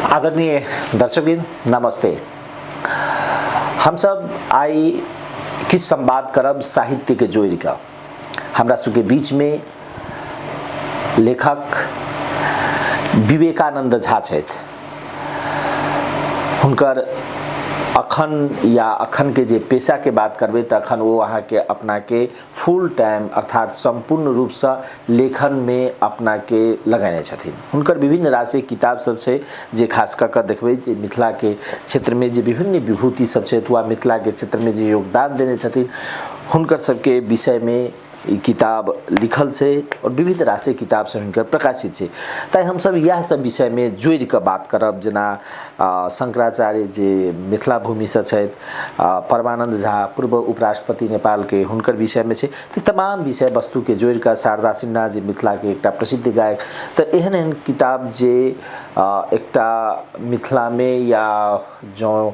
आदरणीय दर्शकवृंद नमस्ते। हमसब आइ किछु संवाद करब साहित्य के जोड़ि कऽ। हमरा सबके बीच में लेखक विवेकानंद झा छथि। हुनकर अखन या अखन के जे पेशा के बात करबै तऽ अखन ओ अहाँके अपनाके फुल टाइम अर्थात सम्पूर्ण रूपसँ लेखनमे अपनाके लगेने छथिन। हुनकर विभिन्न राशि किताब सब छै जे खास कऽ कऽ देखबै जे मिथिलाके क्षेत्रमे जे विभिन्न विभूति सब छथि वा मिथिलाके क्षेत्रमे जे योगदान देने छथिन हुनकर सबके विषयमे ई किताब लिखल छै आओर विविध राशि किताब सब हिनकर प्रकाशित छै। तैँ हमसब इएह सब विषयमे जोड़िकऽ बात करब, जेना शंकराचार्य जे मिथिला भूमिसँ छथि, परमानन्द झा पूर्व उपराष्ट्रपति नेपालके, हुनकर विषयमे छै। तऽ तमाम विषय वस्तुके जोड़िकऽ शारदा सिन्हा जे मिथिलाके एकटा प्रसिद्ध गायक, तऽ एहन एहन किताब जे एकटा मिथिलामे या जँ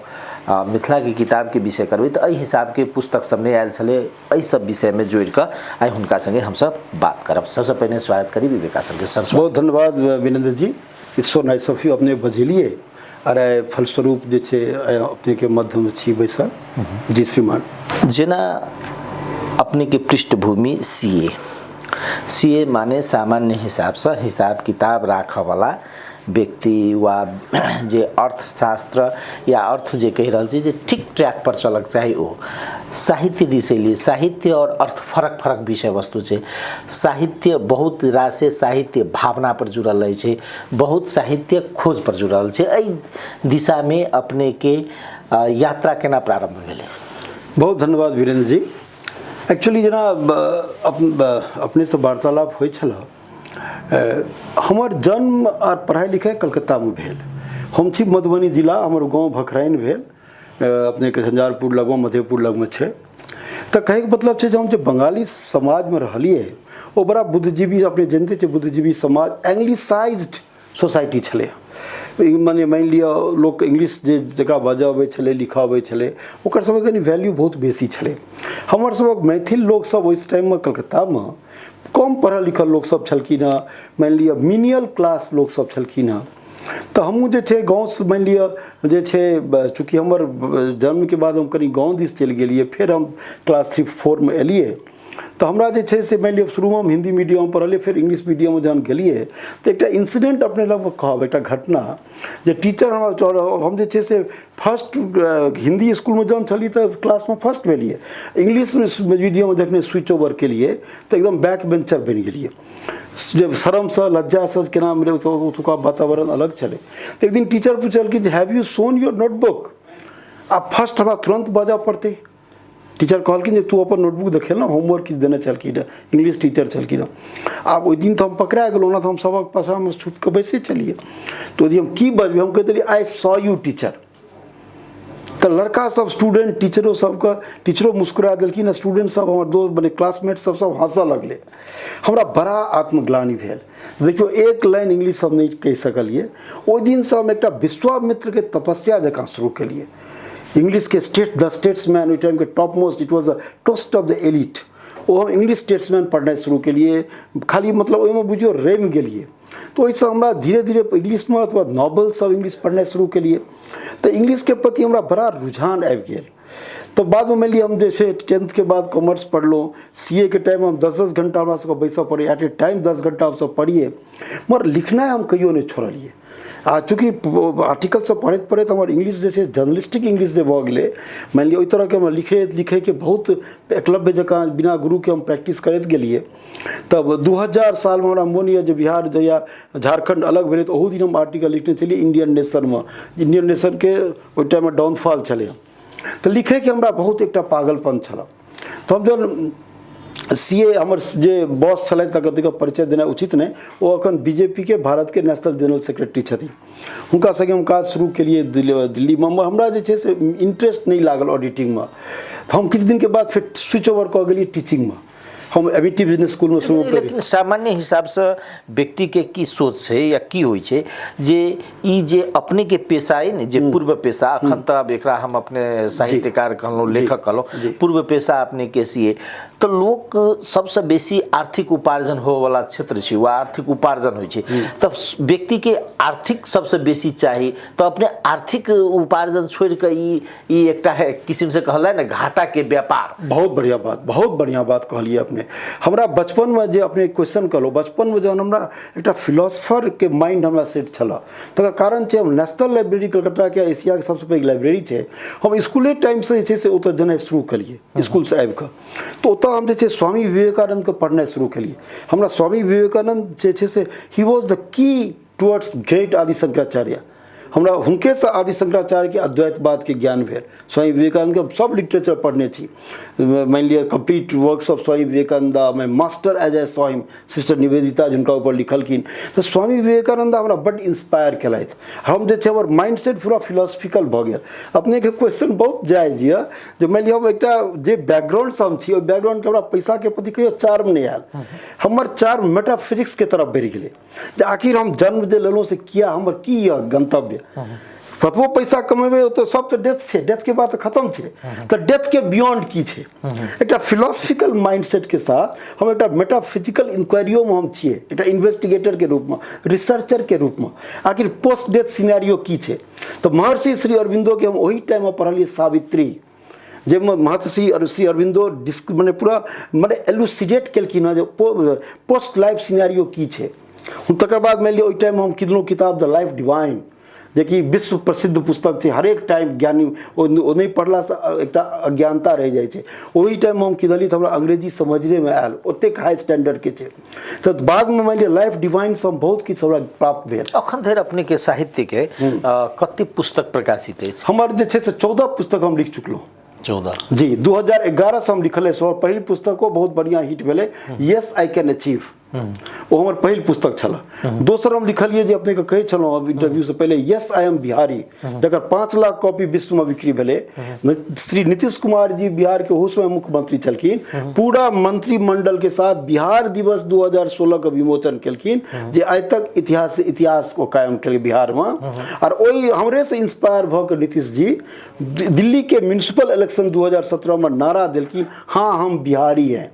मिथिलाके किताबके विषय करबै तऽ एहि हिसाबके पुस्तक सब नहि आयल छलै। एहि सब विषयमे जोड़िकऽ आइ हुनका सङ्गे हमसब बात करब। सबसँ पहिने स्वागत करी विवेका सबके। सर बहुत धन्यवाद Vinendra ji, it's so nice of you, अपने बजेलियै आओर आइ फलस्वरूप जे छै अपनेके मध्यमे छी बैसल। जी श्रीमान। जेना अपनेके पृष्ठभूमि सी ए, सी ए माने सामान्य हिसाबसँ हिसाब किताब राखऽवला व्यक्ति वा जे अर्थशास्त्र या अर्थ जे कहि रहल छी जे ठीक ट्रैक पर चलक चाही, ओ साहित्य दिस एलियै। साहित्य और अर्थ फरक फरक विषय वस्तु छै। साहित्य बहुत रासे साहित्य भावना पर जुड़ल रहै छै, बहुत साहित्य खोज पर जुड़ल छै। एहि दिशामे अपनेके यात्रा केना प्रारम्भ भेलै? बहुत धन्यवाद वीरेंद्र जी। एक्चुअली जेना अपनेसँ वार्तालाप होइ छल, हमर जन्म आर पढ़ाइ लिखाइ कलकत्तामे भेल। हम छी मधुबनी जिला, हमर गाँव भखराइन भेल, अपनेके झंझारपुर लगमे मधेपुर लगमे छै। तऽ कहैके मतलब छै जे हम जे बंगाली समाजमे रहलियै ओ बड़ा बुद्धिजीवी, अपने जनिते छियै बुद्धिजीवी समाज, एंग्लिसाइज्ड सोसाइटी छलै। मने मानि लिअ लोक इंग्लिश जे जकरा बाजऽ अबै छलै, लिखऽ अबै छलै, ओकर सबके कनि वैल्यू बहुत बेसी छलै। हमर सबक मैथिल लोकसब ओहि टाइममे कलकत्तामे कम पढ़ल लिखल लोकसब छलखिन हँ, मानि लिअ मिनियल क्लास लोकसब छलखिन हँ। तऽ हमहूँ जे छै गाँवसँ मानि लिअ जे छै, चूँकि हमर जन्मके बाद हम कनि गाँव दिस चलि गेलियै, फेर हम क्लास 3 4मे एलियै तऽ हमरा जे छै से मानि लिअ शुरूमे हम हिन्दी मीडियममे पढ़लियै, फेर इंग्लिश मीडियममे जहन गेलियै तऽ एकटा इन्सिडेंट अपने लगमे कहब, एकटा घटना जे टीचर हमरा, हम जे छै से फर्स्ट हिन्दी इसकुलमे जहन छलियै तऽ क्लासमे फर्स्ट भेलियै, इंग्लिश मीडियममे जखने स्विच ओवर केलियै तऽ एकदम बैक बेंचर बनि गेलियै। जे शरमसँ लज्जासँ केना मिलै, ओतुका वातावरण अलग छलै। तऽ एक दिन टीचर पुछलखिन जे have you shown your notebook? आ फर्स्ट हमरा तुरन्त बाजऽ पड़तै। टीचर कहलखिन जे तू अपन नोटबुक देखेल ने, होमवर्क किछु देने छलखिन रहए, इंग्लिश टीचर छलखिन हँ। आब ओहि दिन तऽ हम पकड़ा गेलहुँ, ओना तऽ हम सभक पाछाँमे छुपि कऽ बैसै छलियै। तऽ ओहि दिन हम की बजबै, हम कहि देलियै I saw U teacher. तऽ लड़का सब स्टूडेंट टीचरो सबके, टीचरो मुस्कुरा देलखिन आ स्टूडेंट सब हमर दोस्त बने क्लासमेट सब सब हँसऽ लगलै। हमरा बड़ा आत्मग्लानि भेल। देखियौ एक लाइन इंग्लिश हम नहि कहि सकलियै। ओहि दिनसँ हम एकटा विश्वामित्रके तपस्या जकाँ शुरू केलियै। इंग्लिशके स्टेट द स्टेट्समैन ओहि टाइमके top most, it was a toast of the elite, ओ हम इंग्लिश स्टेट्समैन पढ़नाइ शुरू केलियै। खाली मतलब ओहिमे बुझियौ रमि गेलियै। तऽ ओहिसँ हमरा धीरे धीरे इंग्लिशमे अथवा नॉवल सब इंग्लिश पढ़नाइ शुरू केलियै तऽ इंग्लिशके प्रति हमरा बड़ा रुझान आबि गेल। तऽ बादमे मानि लिअ हम जे छै टेंथके बाद कॉमर्स पढ़लहुँ। सी ए के टाइममे हम 10-10 घण्टा हमरा सबके बैसऽ पड़ै, एट ए टाइम 10 घण्टा हमसब पढ़ियै, मगर लिखनाइ हम कहियो नहि छोड़लियै। आ चूँकि आर्टिकल सब पढ़ैत पढ़ैत हमर इंग्लिश जे छै जर्नलिस्टिक इंग्लिश जे भऽ गेलै, मानि लिअ ओहि तरहके हमरा लिखै लिखैके बहुत एकलव्य जकाँ बिना गुरुके हम प्रैक्टिस करैत गेलियै। तब 2000 सालमे हमरा मोन यऽ जे बिहार जहिया झारखण्ड अलग भेलै तऽ ओहू दिन हम आर्टिकल लिखने छलियै इंडियन नेशनमे। इंडियन नेशनके ओहि टाइममे डाउनफॉल छलै, तऽ लिखैके हमरा बहुत एकटा पागलपन छलऽ। तऽ हम जहन सी ए, हमर जे बॉस छलथि तकर तकर परिचय देनाइ उचित नहि, ओ अखन बी जे पी के भारतके नेशनल जनरल सेक्रेटरी छथिन, हुनका सङ्गे हम काज शुरू केलियै दिल्लीमे। हमरा जे छै से इंट्रेस्ट नहि लागल ऑडिटिंगमे, तऽ हम किछु दिनके बाद फेर स्विच ओवर कऽ गेलियै टीचिंगमे। हम एबीटी बिजनेस स्कूलमे शुरू लेकिन करी। सामान्य हिसाबसँ व्यक्तिके की सोच छै या की होइ छै जे ई जे अपने के पेशा अइ ने, जे पूर्व पेशा, अखन तऽ आब एकरा हम अपने साहित्यकार कहलहुँ, लेखक कहलहुँ, पूर्व पेशा अपने के सी, तऽ लोक सबसँ बेसी आर्थिक उपार्जन होवला क्षेत्र छै, वा आर्थिक उपार्जन होइ छै, तऽ व्यक्तिके आर्थिक सबसँ बेसी चाही, तऽ अपने आर्थिक उपार्जन छोड़ि कऽ ई एकटा किसिमसँ कहल जाय ने घाटाके व्यापार। बहुत बढ़िया बात, बहुत बढ़िया बात कहलियै अपने। हमरा बचपनमे जे अपने क्वेश्चन कहलहुँ, बचपनमे जहन हमरा एकटा फिलोसफरके माइंड हमरा सेट छलऽ, तकर कारण छै हम नेशनल लाइब्रेरी कलकत्ताके एशियाके सबसँ पैघ लाइब्रेरी छै, हम इसकुले टाइमसँ जे छै से ओतऽ जेनाइ शुरू केलियै, इसकुलसँ आबिकऽ तऽ ओतऽ हम जे छै स्वामी विवेकानन्दके पढ़नाइ शुरू केलियै। हमरा स्वामी विवेकानन्द जे छै से he was the key towards great Adi Shankaracharya. हमरा हुनकेसँ आदि शंकराचार्यके अद्वैतवादके ज्ञान भेल। स्वामी विवेकानन्दके सब लिटरेचर पढ़ने छी, मानि लिअ complete works of Swami Vivekananda, my master as I saw him, sister Nivedita जिनका ऊपर लिखलखिन। तऽ स्वामी विवेकानन्द हमरा बड्ड इंस्पायर केलथि। हम जे छै हमर माइंड सेट पूरा फिलोसफिकल भऽ गेल। अपनेके क्वेश्चन बहुत जायज यऽ जे मानि लिअ हम एकटा जे बैकग्राउंडसँ हम छी, ओहि बैकग्राउंडके हमरा पैसाके प्रति कहियो चार्म नहि आयल। हमर चार्म मेटाफिजिक्सके तरफ बढ़ि गेलै जे आखिर हम जन्म जे लेलहुँ से किया, हमर की यऽ गंतव्य। कतबो पैसा कमेबै ओतऽ सब तऽ डेथ छै, डेथके बाद तऽ खतम छै, तऽ डेथके बियॉन्ड की छै। एकटा फिलोसफिकल माइंड सेटके साथ हम एकटा मेटाफिजिकल इंक्वायरियोमे हम छियै, एकटा इन्वेस्टिगेटरके रूपमे, रिसर्चरके रूपमे, आखिर पोस्ट डेथ सिनेरियो की छै। तऽ महर्षि श्री अरविन्दोके हम ओहि टाइममे पढ़लियै सावित्री, जाहिमे महर्षि श्री अरविन्दो डिस्क मने पूरा मने एलुसिडेट केलखिन हँ जे पोस्ट लाइफ सिनेरियो की छै। तकर बाद मानि लिअ ओहि टाइममे हम किनलहुँ किताब द लाइफ डिवाइन, जेकि विश्व प्रसिद्ध पुस्तक छै। हरेक टाइम ज्ञानी ओ नहि पढ़लासँ एकटा अज्ञानता रहि जाइ छै। ओहि टाइममे हम किनलियै तऽ हमरा अंग्रेजी समझनेमे आयल, ओतेक हाई स्टैंडर्डके छै। तऽ बादमे मानि लिअ लाइफ डिवाइनसँ हम बहुत किछु हमरा प्राप्त भेल। अखन धरि अपनेके साहित्यके कतेक पुस्तक प्रकाशित अछि? हमर जे छै से 14 पुस्तक हम लिख चुकलहुँ। 14? जी, 2011 से हम लिखल अछि। हमर पहिल पुस्तको बहुत बढ़िआँ हिट भेलै, येस I can achieve, ओ हमर पहिल पुस्तक छल। दोसर हम लिखलियै जे अपनेके कहै छलहुँ अब इंटरव्यूसँ पहिले, येस I am Bihari, जकर 5 लाख कॉपी विश्वमे बिक्री भेलै। श्री नीतीश कुमार जी बिहारके ओहू समय मुख्यमंत्री छलखिन, पूरा मंत्रिमंडलके साथ बिहार दिवस 2016 के विमोचन केलखिन, जे आइ तक इतिहास इतिहास ओ कायम केलकै बिहारमे। आर ओहि हमरेसँ इंस्पायर भऽ कऽ नीतीश जी दिल्ली के म्यूनिसिपल इलेक्शन 2017 में नारा देलखिन, हाँ हम बिहारी हैं।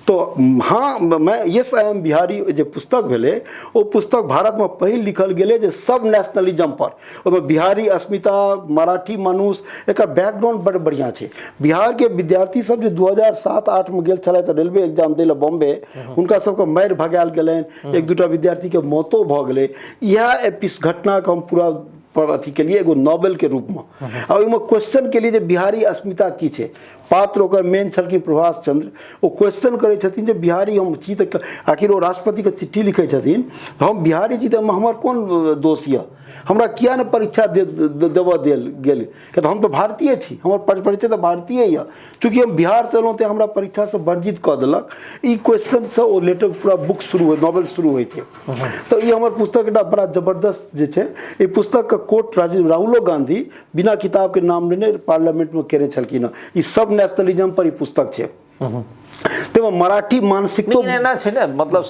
तो हाँ मैं यस I am Bihari जे पुस्तक भेलै, ओ पुस्तक भारतमे पहिल लिखल गेलै जे सब नेशनलिज्म पर, ओहिमे बिहारी अस्मिता, मराठी मनुष्य, एकर बैकग्राउंड बड़ बढ़िआँ छै। बिहारके विद्यार्थी सब जे 2007-8 मे गेल छलथि रेलवे एग्जाम दै लए बॉम्बे, हुनका सबके मारि भगायल गेलनि, एक दूटा विद्यार्थीके मौतो भऽ गेलै। इएह एपिस घटनाके हम पूरा पर अथी के लिए एगो नॉवेल के रूपमे, आ ओहिमे क्वेश्चन के लिए जे बिहारी अस्मिता की छै, पात्र ओकर मेन छलखिन प्रभाष चंद्र, ओ क्वेश्चन करै छथिन जे बिहारी हम छी तऽ आखिर ओ राष्ट्रपतिके चिट्ठी लिखै छथिन, हम बिहारी छी तऽ हमर कोन दोष यऽ, हमरा किया नहि परीक्षा देबऽ देल गेल, किया तऽ हम तऽ भारतीय छी, हमर परिचय तऽ भारतीय यऽ, चूँकि हम बिहारसँ एलहुँ तऽ हमरा परीक्षासँ वर्जित कऽ देलक। ई क्वेश्चनसँ ओ लेटर पूरा बुक शुरू होइ, नॉवेल शुरू होइ छै। तऽ ई हमर पुस्तक एकटा बड़ा जबरदस्त जे छै, ई पुस्तकके कोट राजीव राहुलो गांधी बिना किताबके नाम लेने पार्लियामेंटमे केने छलखिन हँ। ई सब नेशनलिज्म पर ई पुस्तक छै। ताहिमे मराठी मानसिकतो लेकिन एना छै ने, मतलब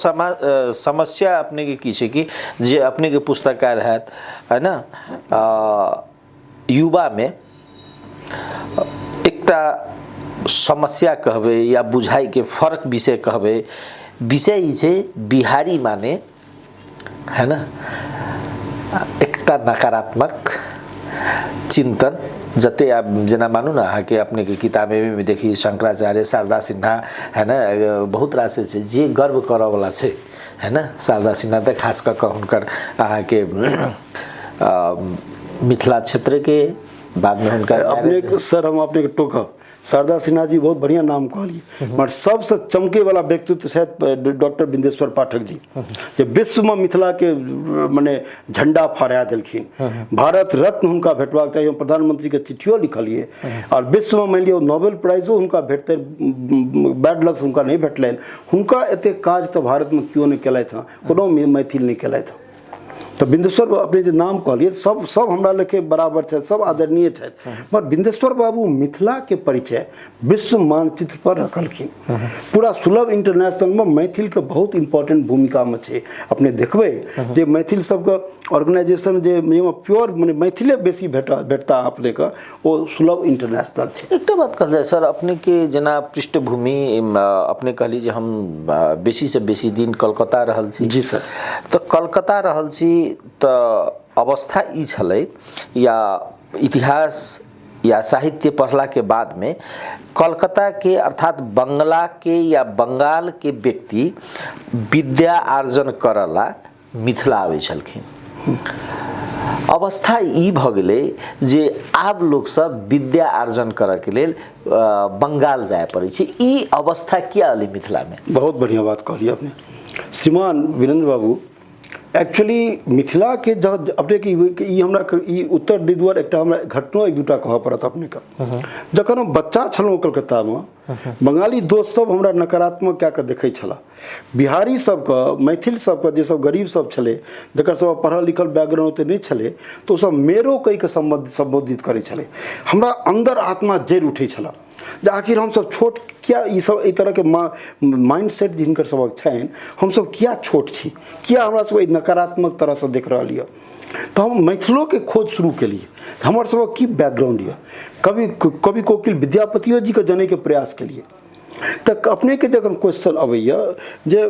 समस्या अपनेके की छै कि जे अपनेके पुस्तककार हैत है ने, युवामे एकटा समस्या कहबै या बुझाइके फर्क विषय कहबै, विषय ई छै बिहारी माने है ना एकटा नकारात्मक चिंतन जते आप जेना मानू ना अहाँके अपनेके किताबेमे देखी शंकराचार्य शारदा सिन्हा है ना, बहुत रास छै जे गर्व करऽवला छै है ना। शारदा सिन्हा तऽ खास कऽ कऽ हुनकर अहाँके मिथिला क्षेत्रके बादमे हुनकर अपने सर हम अपनेके टोकब, शारदा सिन्हा जी बहुत बढ़िया नाम कहलिए, मगर सबसे चमके वाला व्यक्तित्व शायद डॉक्टर बिंदेश्वर पाठक जी, जे विश्व में मिथिला के मने झंडा फहरा देलखिन, भारत रत्न हुनका भेटबाक चाही। हम प्रधानमंत्री के चिट्ठियो लिखलिए, और विश्व में मानि लियौ नोबेल प्राइजो हुनका भेटतै, बैड लक हुनका नहीं भेटलनि। हुनका एतेक काज तऽ भारत में केओ नहि केलथि हँ, कोनो मैथिल नहि केलथि हँ। तऽ बिन्देश्वर बाबू अपने जे नाम कहलियै, सब सब हमरा लेखे बराबर छथि, सब आदरणीय छथि, मगर बिन्देश्वर बाबू मिथिलाके परिचय विश्व मानचित्र पर रखलखिन। पूरा सुलभ इंटरनेशनलमे मैथिलके बहुत इम्पोर्टेंट भूमिकामे छै। अपने देखबै जे मैथिल सबके ऑर्गेनाइजेशन जे प्योर मने मैथिले बेसी भेटता अपनेके, ओ सुलभ इंटरनेशनल छै। एकटा बात कहल जाय सर, अपनेके जेना पृष्ठभूमि अपने कहली जे हम बेसीसँ बेसी दिन कलकत्ता रहल छी। जी सर। तऽ कलकत्ता रहल छी तऽ अवस्था ई छलै या इतिहास या साहित्य पढ़ला के बाद में कलकत्ता के अर्थात बंगला के या बंगाल के व्यक्ति विद्या आर्जन करला मिथिला आबै छलखिन। अवस्था ई भऽ गेलै जे आब लोकसब विद्या आर्जन करऽके लेल बंगाल जाय पड़ै छै। ई अवस्था किया एलै मिथिलामे? बहुत बढ़िआँ बात कहलियै अपने श्रीमान वीरेंद्र बाबू। एक्चुअली मिथिलाके जब अपनेके ई हमरा ई उत्तर दै दुआरे एकटा हमरा घटनो एक दूटा कहऽ पड़त अपनेके। जखन हम बच्चा छलहुँ कलकत्तामे, बंगाली दोस्त सब हमरा नकारात्मक कए कऽ देखै छलाह। बिहारी सबके, मैथिल सबके, जे सब गरीब सब छलै, जकर सब पढ़ल लिखल बैकग्राउंड ओते नहि छलै, तऽ ओसब मेरो कहि कऽ सम्बोधित करै छलै। हमरा अन्दर आत्मा जरि उठै छलए जे आखिर हमसब छोट किया, ई सब एहि तरहके माइंड सेट जिनकर सबक छनि, हमसब किया छोट छी, किया हमरा सबके एहि नकारात्मक तरहसँ देख रहल यऽ। तऽ हम मैथिलोके खोज शुरू केलियै, हमर सबक की बैकग्राउंड यऽ। कवि कवि कोकिल विद्यापतियो जीके जनैके प्रयास केलियै। तऽ अपनेके जखन क्वेश्चन अबैए जे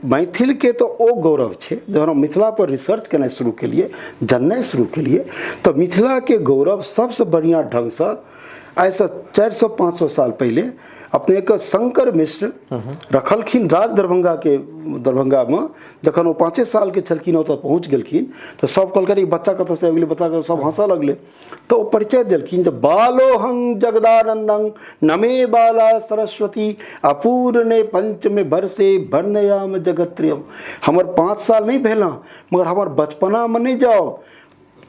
मैथिलके तऽ ओ गौरव छै, जहन हम मिथिलापर रिसर्च केनाइ शुरू केलियै, जननाइ शुरू केलियै, तऽ मिथिलाके गौरव सबसँ बढ़िआँ ढङ्गसँ आइसँ 400-500 साल पहिले अपनेके शंकर मिश्र रखलखिन राज दरभंगाके। दरभंगामे जखन ओ 5 सालके छलखिन, ओतऽ पहुँच गेलखिन, तऽ सब कहलकै ई बच्चा कतऽसँ आबि गेलै, बच्चा सब हँसऽ लगलै। तऽ ओ परिचय देलखिन जे बालोहं जगदानंदं नमे बाला सरस्वती अपूर्णे पंचमे वर्षे वर्णयाम जगत्रियम। हमर 5 साल नहि भेल हँ, मगर हमर बचपनामे नहि जाउ,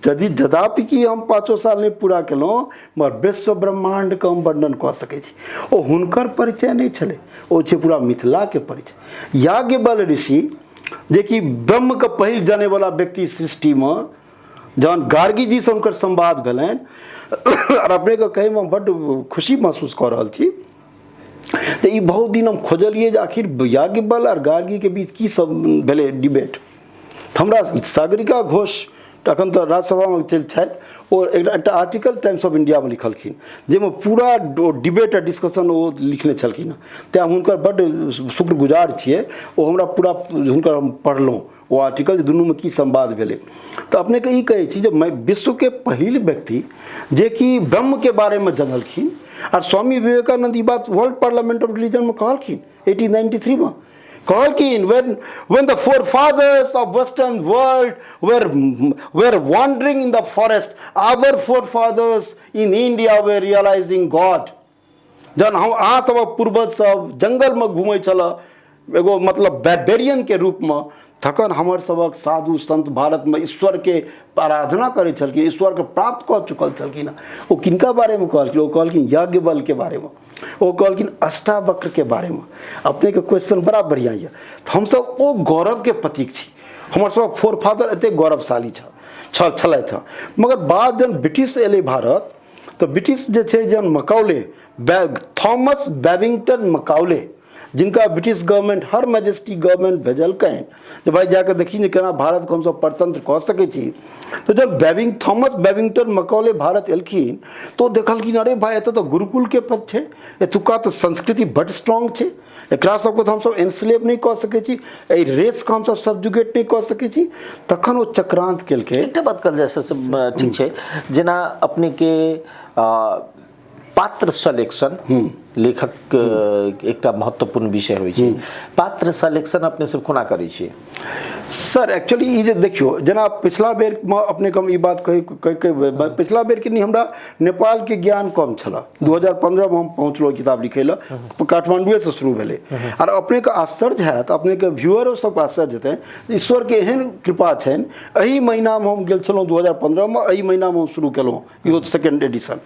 यदि जदापि कि हम 5 साल नहि पूरा केलहुँ, मगर विश्व ब्रह्माण्डके हम वर्णन कऽ सकै छी। ओ हुनकर परिचय नहि छलै, ओ छै पूरा मिथिलाके परिचय। याज्ञवल्क्य ऋषि जेकि ब्रह्मके पहिल जानैवला व्यक्ति सृष्टिमे, जहन गार्गी जीसँ हुनकर संवाद भेलनि, आओर अपनेके कहैमे हम बड्ड खुशी महसूस कऽ रहल छी, तऽ ई बहुत दिन हम खोजलियै जे आखिर याज्ञवल्क्य आओर गार्गीके बीच की सब भेलै डिबेट। हमरा सागरिका घोष अखन तऽ राज्यसभामे चलि छथि, ओ एकटा आर्टिकल टाइम्स ऑफ इंडियामे लिखलखिन जाहिमे पूरा ओ डिबेट आ डिस्कशन ओ लिखने छलखिन हँ। तेँ हम हुनकर बड्ड शुक्रगुजार छियै। ओ हमरा पूरा हुनकर हम पढ़लहुँ ओ आर्टिकल जे दुनूमे की संवाद भेलै। तऽ अपनेके ई कहै छी जे विश्वके पहिल व्यक्ति जेकि ब्रह्मके बारेमे जनलखिन, आर स्वामी विवेकानन्द ई बात वर्ल्ड पार्लियामेंट ऑफ रिलीजनमे कहलखिन 1893मे कहलखिन, when the forefathers of western world were wandering in the forest, our forefathers in India were realizing God। जहन हम अहाँ सबक पूर्वज सब जंगलमे घुमै छलऽ एगो मतलब बैबेरियनके रूपमे, तखन हमर सबक साधु संत भारतमे ईश्वरके आराधना करै छलखिन, ईश्वरके प्राप्त कऽ चुकल छलखिन। ओ किनका बारेमे कहलखिन? ओ कहलखिन याज्ञवल्क्यके बारेमे, ओ कहलखिन अष्टावक्रके बारेमे। अपनेके क्वेश्चन बड़ा बढ़िआँ यऽ। तऽ हमसब ओ गौरवके प्रतीक छी, हमर सबक फोर फादर एतेक गौरवशाली छलथि हँ। मगर बाद जहन ब्रिटिश एलै भारत, तऽ ब्रिटिश जे छै जहन मकौले, थॉमस बैबिंगटन मकौले, जिनका British government her majesty government भेजलकनि जे भाइ जाकऽ देखी जे केना भारतके हमसब परतंत्र कऽ सकै छी, तऽ जब थॉमस बैबिंगटन मकौले भारत एलखिन तऽ ओ देखलखिन अरे भाइ एतऽ तऽ गुरुकुलके पद छै, एतुका तऽ संस्कृति बड्ड स्ट्रॉन्ग छै, एकरा सबके तऽ हमसब एनस्लेव नहि कऽ सकै छी, एहि रेसके हमसब सब्जुगेट नहि कऽ सकै छी। तखन ओ चक्रांत केलकै। एकटा बात कहल जाय सर, ठीक छै, जेना अपनेके पात्र सिलेक्शन लेखक एकटा महत्वपूर्ण विषय होइ छै, पात्र सिलेक्शन अपने सब कोना करै छियै? सर एक्चुअली ई जे देखियौ, जेना पिछला बेरमे अपनेके हम ई बात कहि कहि पिछला बेर कि नहि, हमरा नेपालके ज्ञान कम छलए। 2015मे हम पहुँचलहुँ किताब लिखै लए, काठमाण्डुएसँ शुरू भेलै। आर अपनेके आश्चर्य हैत, अपनेके व्यूअरो सबके आश्चर्य हेतनि, ईश्वरके एहन कृपा छनि, एहि महीनामे हम गेल छलहुँ 2015मे, एहि महीनामे हम शुरू केलहुँ इहो सेकेंड एडिशन,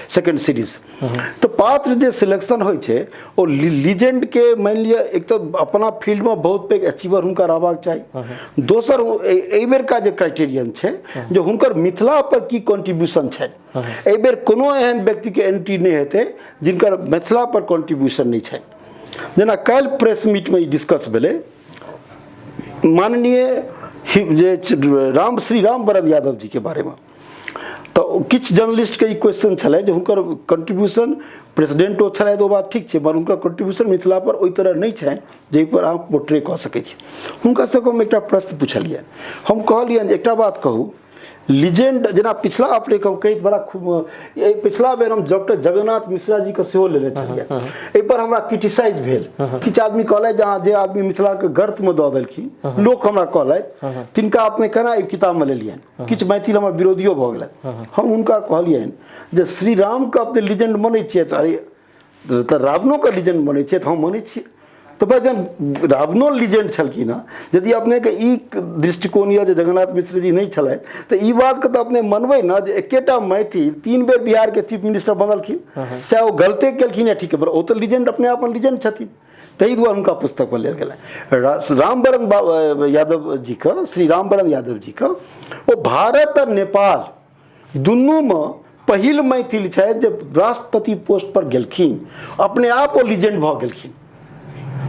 सेकेंड सीरीज। तऽ पात्र जे सिलेक्ट सिलेक्शन होइ छै ओ लीजेंडके मानि लिअ एक तऽ अपना फील्डमे बहुत पैघ अचीवर हुनका रहबाक चाही। दोसर एहि बेरका जे क्राइटेरियन छै जे हुनकर मिथिला पर की कॉन्ट्रीब्यूशन छनि। एहि बेर कोनो एहन व्यक्तिके एंट्री नहि हेतै जिनकर मिथिला पर कॉन्ट्रीब्यूशन नहि छनि। जेना काल्हि प्रेस मीटमे ई डिस्कस भेलै, माननीय जे राम श्री रामवरण यादव जीके बारेमे, तऽ किछु जर्नलिस्टके ई क्वेश्चन छलै जे हुनकर कॉन्ट्रीब्यूशन प्रेसिडेंट ओ छलथि ओ बात ठीक छै, मगर हुनकर कॉन्ट्रीब्यूशन मिथिला पर ओहि तरह नहि छनि जाहिपर अहाँ पोर्ट्रे कऽ सकै छी। हुनका सबके हम एकटा प्रश्न पुछलियनि, हम कहलियनि जे एकटा बात कहू, लीजेंड जेना पिछला अपनेके हम कहैत बड़ा खूब, पिछला बेर हम डॉक्टर जगन्नाथ मिश्रा जीके सेहो लेने छलियै, एहिपर हमरा क्रिटिसाइज भेल। किछु आदमी कहलथि जे अहाँ जे आदमी मिथिलाके गर्तमे दऽ देलखिन, लोक हमरा कहलथि तिनका अपने केना एहि किताबमे लेलियनि। किछु मैथिल हमर विरोधियो भऽ गेलथि। हम हुनका कहलियनि जे श्री रामके अपने लीजेंड मनै छियै तऽ अरे तऽ रावणोके लीजेंड मनै छियै तऽ हम मनै छियै। तऽ भाइ जहन रावणो लीजेंड छलखिन हँ, यदि अपनेके ई दृष्टिकोण यऽ जे जगन्नाथ मिश्र जी नहि छलथि तऽ ई बातके तऽ अपने मनबै ने जे एकेटा मैथिल 3 बेर बिहारके चीफ मिनिस्टर बनलखिन, चाहे ओ गलते केलखिन या ठीक, ओ तऽ लीजेंड अपने आपमे लीजेंड छथिन। ताहि दुआरे हुनका पुस्तकमे लेल गेलनि। रामवरण यादव जीके, श्री रामवरण यादव जीके, ओ भारत आ नेपाल दुनूमे पहिल मैथिल छथि जे राष्ट्रपति पोस्ट पर गेलखिन, अपने आप ओ लीजेंड भऽ गेलखिन।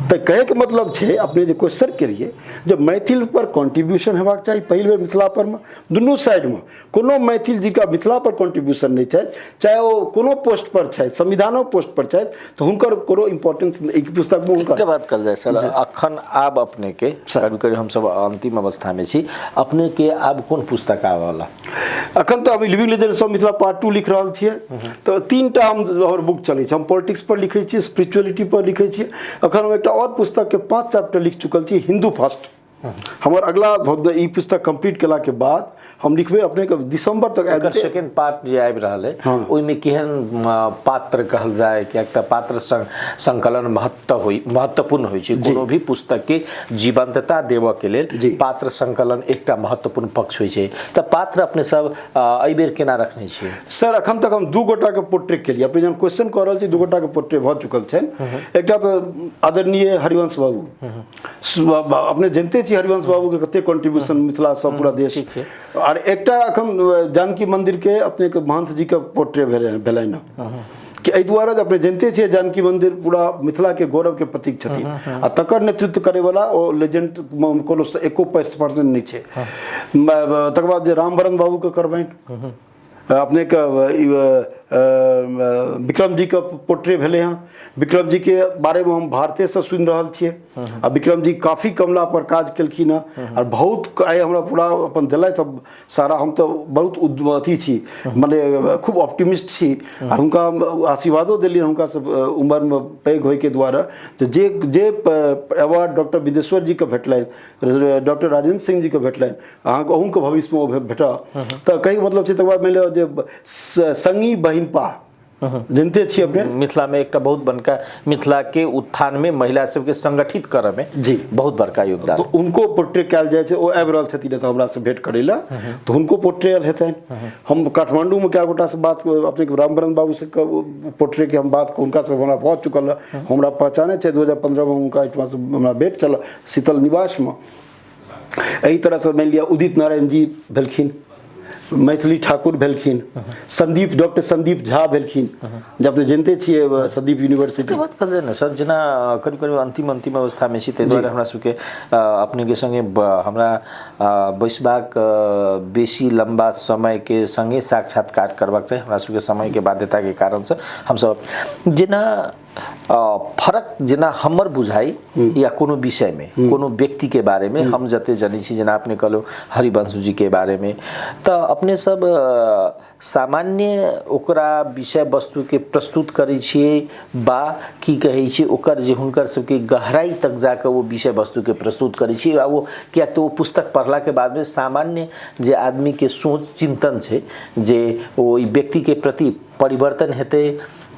तऽ कहैके मतलब छै अपने जे क्वेश्चन केलियै जे मैथिल पर कॉन्ट्रीब्यूशन हेबाक चाही पहिल बेर मिथिला परमे, दुनू साइडमे कोनो मैथिल जिनका मिथिला पर कॉन्ट्रीब्यूशन नहि छथि, चाहे ओ कोनो पोस्ट पर छथि, संविधानो पोस्ट पर छथि, तऽ हुनकर कोनो इम्पोर्टेंस एहि पुस्तकमे हुनकर। एकटा बात कहल जाय सर, अखन आब अपनेके करीब करीब हमसब अंतिम अवस्थामे छी, अपनेके आब कोन पुस्तक आबऽवला? अखन तऽ अभी living legends of Mithila part 2 लिख रहल छियै। तऽ 3 टा हम हमर बुक चलै छै। हम पॉलिटिक्स पर लिखै छियै, स्पिरिचुअलिटी पर लिखै छियै। अखन हम एकटा आओर पुस्तकके 5 चैप्टर लिख चुकल छी, हिंदू फर्स्ट। हमर अगला ई पुस्तक कंप्लीट केलाके बाद हम लिखबै अपनेके दिसंबर तक आबि जेतै। सेकंड पार्ट जे आबि रहल है ओहिमे केहन पात्र कहल जाय, किएक तऽ पात्र संकलन महत्वपूर्ण होइ छै। कोनो भी पुस्तक के जीवंतता देबऽ के लेल पात्र संकलन एकटा महत्वपूर्ण पक्ष होइ छै। तऽ पात्र अपने सब एहि बेर केना रखने छियै? सर अखन तक हम 2 गोटाके पोर्ट्रेट केलियै। अपने जहन क्वेश्चन कऽ रहल छी 2 गोटाके पोर्ट्रेट भऽ चुकल छनि। एकटा तऽ आदरणीय हरिवंश बाबू, अपने जनते छी हरिवंश बाबूके कते कॉन्ट्रीब्यूशन मिथिलासँ पूरा देश। आर एकटा अखन जानकी मंदिरके अपनेके महंत जीके पोर्ट्रेट भेलनि हँ, कि एहि दुआरे जे अपने जनते छियै जानकी मंदिर पूरा मिथिलाके गौरवके प्रतीक छथिन आ तकर नेतृत्व करैवला ओ लेजेंड कोनो एको परसेंट नहि छै। तकर बाद जे रामवरण बाबूके करबनि अपनेके विक्रम जीके पोर्ट्रेट भेलै हँ। विक्रम जीके बारेमे हम भारतेसँ सुनि रहल छियै आ विक्रम जी काफी कमला पर काज केलखिन हँ आ बहुत आइ हमरा पूरा अपन देलथि सारा। हम तऽ बहुत अथी छी, मने खूब ऑप्टिमिस्ट छी आ हुनका हम आशीर्वादो देलियनि हुनकासँ उमरमे पैघ होइके दुआरे जे जे अवार्ड डॉक्टर विदेश्वर जीके भेटलनि, डॉक्टर राजेंद्र सिंह जीके भेटलनि, अहाँके अहूँके भविष्यमे ओ भेटत। तऽ कहैके मतलब छै तकर बाद मानि लिअ जे संगी बहिनपा जनते छियै अपने मिथिला में एकटा बहुत बड़का मिथिला के उत्थान में महिला सबके संगठित करऽ में जी बहुत बड़का योगदान। तो उनको पोर्ट्रेट कयल जाइ छै, ओ आबि रहल छथिन एतऽ हमरा से भेंट करै लए, तऽ हुनको पोर्ट्रेयल हेतनि। हम काठमांडूमे कए गोटासँ बात अपनेके रामवरण बाबूसँ पोर्ट्रेटके हम बात हुनकासँ हमरा भऽ चुकल हँ, हमरा पहचाने छै। 2015 मे हुनका एहिठमासँ हमरा भेंट छल शीतल निवासमे। एहि तरहसँ मानि लिअ उदित नारायण जी भेलखिन, मैथिली ठाकुर भेलखिन, संदीप डॉक्टर संदीप झा भेलखिन, जे अपने जनते छियै संदीप यूनिवर्सिटी। बात कर ने सर, जेना करीब करीब अंतिम अंतिम अवस्थामे छी, ताहि दुआरे हमरा सबके अपनेके संगे हमरा बैसबाक बेसी लम्बा समयके संगे साक्षात्कार करबाक चाही। हमरा सबके समयके बाध्यताके कारणसँ हमसब जेना फरक जेना हमर बुझाइ या कोनो विषयमे कोनो व्यक्तिके बारेमे हम जते जनै छी, जेना अपने कहलहुँ हरिवंश जीके बारेमे, तऽ अपने सब सामान्य ओकरा विषय वस्तुके प्रस्तुत करै छियै बा की कहै छियै ओकर जे हुनकर सबके गहराइ तक जाकऽ ओ विषय वस्तुके प्रस्तुत करै छियै। आ ओ किएक तऽ ओ पुस्तक पढ़लाके बादमे सामान्य जे आदमीके सोच चिन्तन छै जे ओहि व्यक्तिके प्रति परिवर्तन हेतै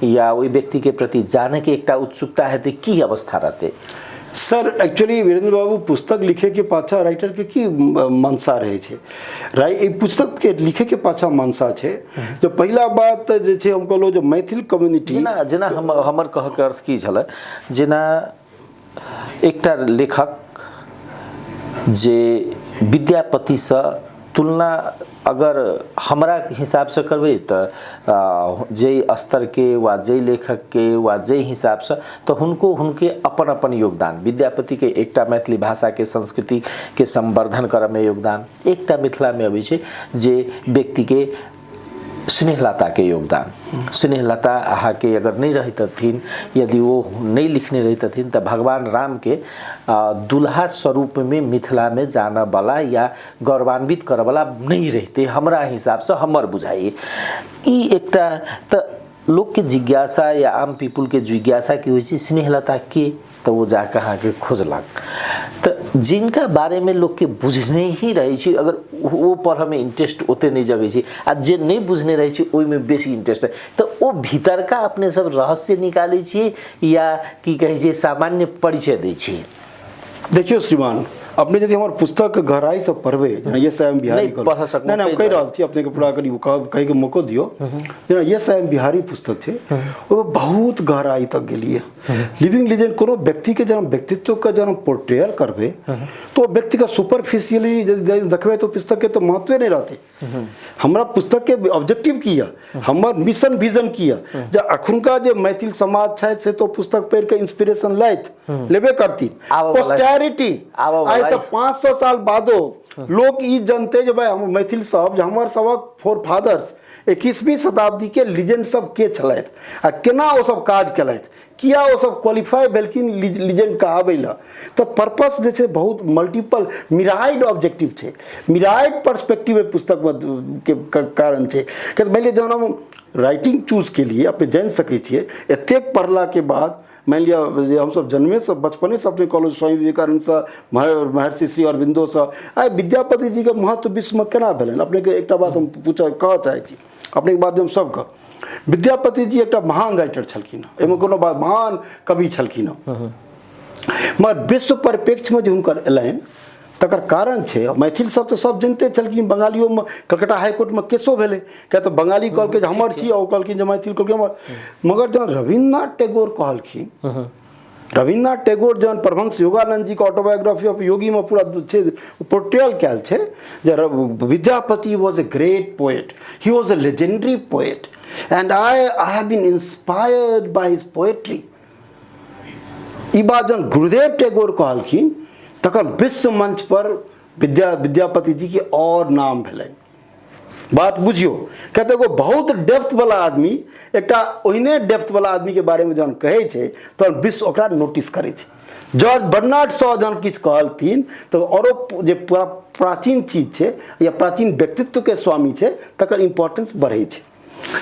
या ओहि व्यक्तिके प्रति जानैके एकटा उत्सुकता हेतै, की अवस्था रहतै? सर एक्चुअली वीरेंद्र बाबू, पुस्तक लिखैके पाछाँ राइटरके की मंशा रहै छै? ई पुस्तकके लिखैके पाछाँ मंशा छै जे पहिला बात जे छै, हम कहलहुँ जे मैथिल कम्युनिटी जेना जेना हम हमर कहऽके अर्थ की छलै, जेना एकटा लेखक जे विद्यापतिसँ तुलना अगर हमरा हिसाबसँ करबै तऽ जाहि स्तरके वा जाहि लेखकके वा जाहि हिसाबसँ, तऽ हुनको हुनके अपन अपन योगदान। विद्यापतिके एकटा मैथिली भाषाके संस्कृतिके संवर्धन करऽमे योगदान, एकटा मिथिलामे अबै छै जे व्यक्तिके स्नेहलताके योगदान। स्नेहलता अहाँके अगर नहि रहितथिन, यदि ओ नहि लिखने रहितथिन, तऽ भगवान रामके दुल्हा स्वरूपमे मिथिलामे जानऽवला या गौरवान्वित करऽवला नहि रहितै, हमरा हिसाबसँ हमर बुझाइ ई एकटा। तऽ लोकके जिज्ञासा या आम पीपुलके जिज्ञासा की होइ छै, स्नेहलता के, तऽ ओ जाकऽ अहाँके खोजलक। तऽ जिनका बारेमे लोकके बुझने ही रहै छै, अगर ओ पढ़ऽमे इंटरेस्ट ओते नहि जगै छै, आ जे नहि बुझने रहै छै ओहिमे बेसी इंटरेस्ट, तऽ ओ भीतरका अपने सब रहस्य निकालै छियै या की कहै छै, सामान्य परिचय दै छियै? देखियौ श्रीमान, अपने यदि हमर पुस्तक गहराइसँ पढ़बै, जेना यस I am Bihari, पढ़ सकबै। नहि, हम कहि रहल छी अपनेके, पूरा कनि कहैके मौको दियौ। जेना यस I am Bihari पुस्तक छै, ओहिमे बहुत गहराइ तक गेलियै। लिविंग लीजेंड, कोनो व्यक्तिके जहन व्यक्तित्वके जहन पोर्ट्रेयल करबै तऽ ओ व्यक्तिके सुपरफिशियली यदि देखबै तऽ पुस्तकके तऽ महत्वे नहि रहतै। हमरा पुस्तकके ऑब्जेक्टिव की यऽ, हमर मिशन विजन की यऽ, जे अखुनका जे मैथिल समाज छथि से तो पुस्तक पढ़ि कऽ इंस्पिरेशन लैत लेबे करथिन, पोस्टैरिटी आइसँ 500 साल बादो लोक ई जनते जे भाई हम मैथिल सब, जे हमर सबक फोर फादर्स 21वीं शताब्दीके लीजेंड सब के छलथि आ केना ओ सब काज केलथि, किया ओ सब क्वालिफाई भेलखिन लीजेंड कहाबै लए। तऽ पर्पस जे छै बहुत मल्टीपल मिराइड ऑब्जेक्टिव छै, मिराइड पर्सपेक्टिव एहि पुस्तकमे के कारण छै। किया मानि लिअ जहन हम राइटिंग चूज केलियै, अपने जानि सकै छियै एतेक पढ़लाके बाद, मानि लिअ जे हमसभ जन्मेसँ बचपनेसँ अपने कहलहुँ स्वामी विवेकानन्दसँ, महर्षि श्री अरविन्दोसँ, आइ विद्यापति जीके महत्व विश्वमे केना भेलनि? अपनेके एकटा बात हम पूछऽ कहऽ चाहै छी अपनेके माध्यम सबके। विद्यापति जी एकटा महान राइटर छलखिन, एहिमे कोनो बात, महान कवि छलखिन हँ, मगर विश्व परिप्रेक्ष्यमे जे हुनकर एलनि तकर कारण छै, मैथिल सब तऽ सब जनिते छलखिन, बंगालियोमे कलकत्ता हाईकोर्टमे केसो भेलै, किया तऽ बंगाली कहलकै जे हमर छी, ओ कहलखिन जे मैथिल कहलखिन हमर। मगर जहन रविन्द्रनाथ टैगोर कहलखिन, रविन्द्रनाथ टैगोर जहन परमहंस योगानंद जीके ऑटोबायोग्राफी ऑफ योगीमे पूरा छै, पोर्ट्रेयल कयल छै जे Vidyapati was a great poet, he was a legendary poet and I have been inspired by his poetry. ई बात जहन गुरुदेव टैगोर कहलखिन तखन विश्व मंच पर विद्यापति जी के और नाम भेलनि। बात बुझियौ, किया तऽ एगो बहुत डेप्थ वाला आदमी एकटा ओहिने डेप्थ वाला आदमीके बारेमे जहन कहै छै तहन विश्व ओकरा नोटिस करै छै। जॉर्ज बर्नार्ड शॉ जहन किछु कहलथिन तऽ औरो जे पूरा प्राचीन चीज छै या प्राचीन व्यक्तित्वके स्वामी छै तकर इम्पोर्टेंस बढ़ै छै।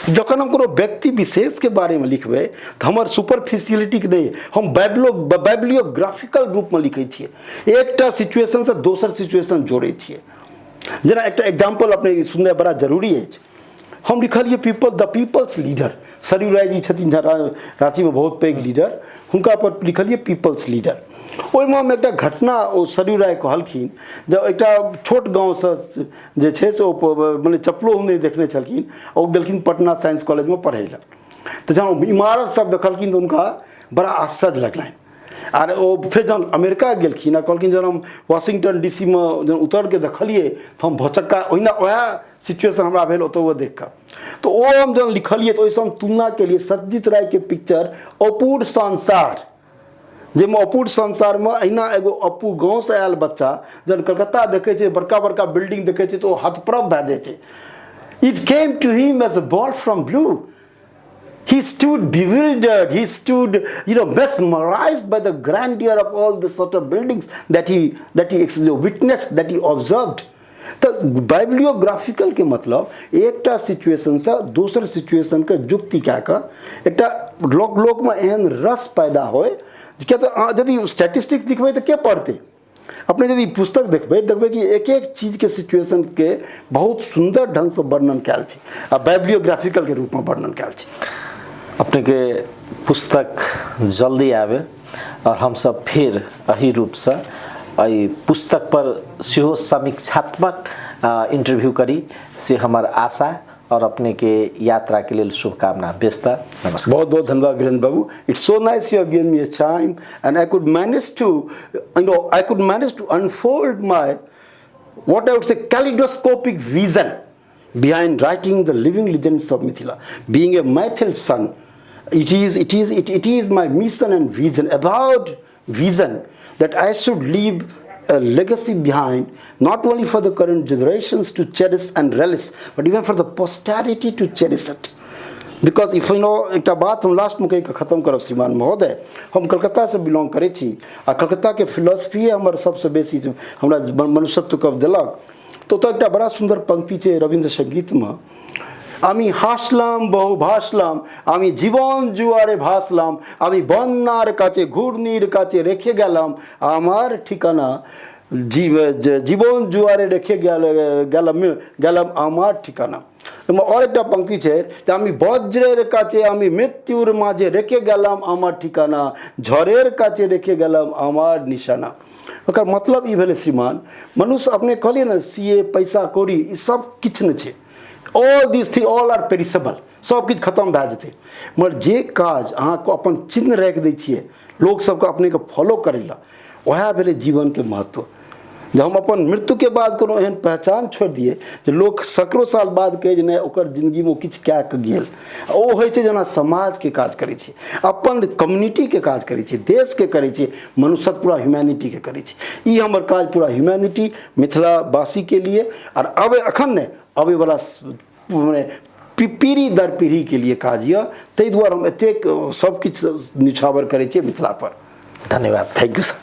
जखन हम कोनो व्यक्ति विशेषके बारेमे लिखबै तऽ हमर सुपरफिशियलिटीके नहि, हम बाइब्लियोग्राफिकल रूपमे लिखै छियै, एकटा सिचुएशनसँ दोसर सिचुएशन जोड़ै छियै। जेना एकटा एग्जाम्पल अपने सुननाइ बड़ा जरूरी अछि। हम लिखलियै people the people's leader, Saryu Rai ji छथिन राँचीमे बहुत पैघ लीडर, हुनका पर लिखलियै पीपल्स लीडर। ओहिमे हम एकटा घटना, ओ सरयू राय कहलखिन जे एकटा छोट गाँवसँ जे छै से ओ मने चप्पलो नहि देखने छलखिन, ओ गेलखिन पटना साइंस कॉलेजमे पढ़ै लए, तऽ जहन इमारत सब देखलखिन तऽ हुनका बड़ा आश्चर्य लगलनि। आर ओ फेर जहन अमेरिका गेलखिन आ कहलखिन जहन हम वाशिंगटन डी सी मे जहन उतरिके देखलियै तऽ हम भौचक्का, ओहिना वएह सिचुएशन हमरा भेल ओतऽ ओ देखिकऽ। तऽ ओ हम जहन लिखलियै तऽ ओहिसँ हम तुलना केलियै सत्यजीत रायके पिक्चर अपूर संसार, जाहिमे अपूर संसारमे अहिना एगो अपू गाँवसँ आयल बच्चा जहन कलकत्ता देखै छै, बड़का बड़का बिल्डिंग देखै छै, तऽ ओ हतप्रभ भए जाइ छै। It came to him as a bolt from blue. He stood bewildered. He stood, mesmerized by the grandeur of all the sort of buildings that he witnessed, that he observed. तऽ बाइब्लियोग्राफिकल के मतलब एकटा सिचुएशनसँ दोसर सिचुएशनके जुक्ति कए कऽ एकटा लोक लोकमे एहन रस पैदा होय। किया तऽ अहाँ यदि स्टैटिस्टिक्स लिखबै तऽ के पढ़तै? अपने यदि पुस्तक देखबै, देखबै कि एक एक चीजके सिचुएशनके बहुत सुन्दर ढङ्गसँ वर्णन कयल छै आ बाइब्लियोग्राफिकलके रूपमे वर्णन कयल छै। अपनेके पुस्तक जल्दी आबे। आओर हमसब फेर एहि रूपसँ एहि पुस्तक पर सेहो समीक्षात्मक इंटरव्यू करी, से हमर आशा और अपने के यात्रा के लेल शुभकामना। व्यस्त, नमस्कार। बहुत बहुत धन्यवाद वीरेंद्र बाबू। It's so nice you have given me a time and I could manage to you know I could manage to unfold my, what I would say, kaleidoscopic vision behind writing the Living Legends of Mithila. Being a Maithil son, it is my mission and vision, about vision, that I should leave a legacy behind, not only for the current generations to cherish and relish, but even for the posterity to cherish it. Because if you know, एकटा बात हम लास्टमे कहि कऽ खतम करब श्रीमान महोदय। हम कलकत्तासँ बिलोंग करै छी आ कलकत्ताके फिलोसफी हमर सबसँ बेसी हमरा मनुष्यत्व कब देलक। तऽ ओतऽ एकटा बड़ा सुन्दर पंक्ति छै रविन्द्र सङ्गीतमे, আমি হাসলাম বহু ভাসলাম, আমি জীবন জুয়ারে ভাসলাম, আমি বন্যার কাছে ঘূর্ণির কাছে রেখে গেলাম আমার ঠিকানা, জীবন জুয়ারে রেখে গেল গেলাম গেলাম আমার ঠিকানা। এবং আরেকটা পঙ্ক্তি छै যে আমি বজ্রের কাছে আমি মৃত্যুর মাঝে রেখে গেলাম আমার ঠিকানা, ঝড়ের কাছে রেখে গেলাম আমার নিশানা। ओकर मतलब ई भेलै श्रीमान, मनुष्य अपने कहलियै ने सीए, पैसा कौड़ी, ई सब किछु नहि छै। All this thing, all are perishable. सब किछु खतम भए जेतै, मगर जे काज अहाँके अपन चिन्ह राखि दै छियै, लोकसभके अपनेके फॉलो करै लए, उएह भेलै जीवनके महत्व। जे हम अपन मृत्युके बाद कोनो एहन पहचान छोड़ि दियै जे लोक सैकड़ो साल बाद कहै जे नहि, ओकर जिन्दगीमे ओ किछु कए कऽ गेल। ओ होइ छै जेना समाजके काज करै छै, अपन कम्युनिटीके काज करै छै, देशके करै छै, मनुष्यत्व पूरा ह्यूमैनिटीके करै छै। ई हमर काज पूरा ह्यूमैनिटी मिथिलावासीके लिए आर अब एखन नहि, अबैवला मने पीढ़ी दर पीढ़ीके लिए काज यऽ। ताहि दुआरे हम एतेक सब किछु निछावर करै छियै मिथिला पर। धन्यवाद। Thank you sir.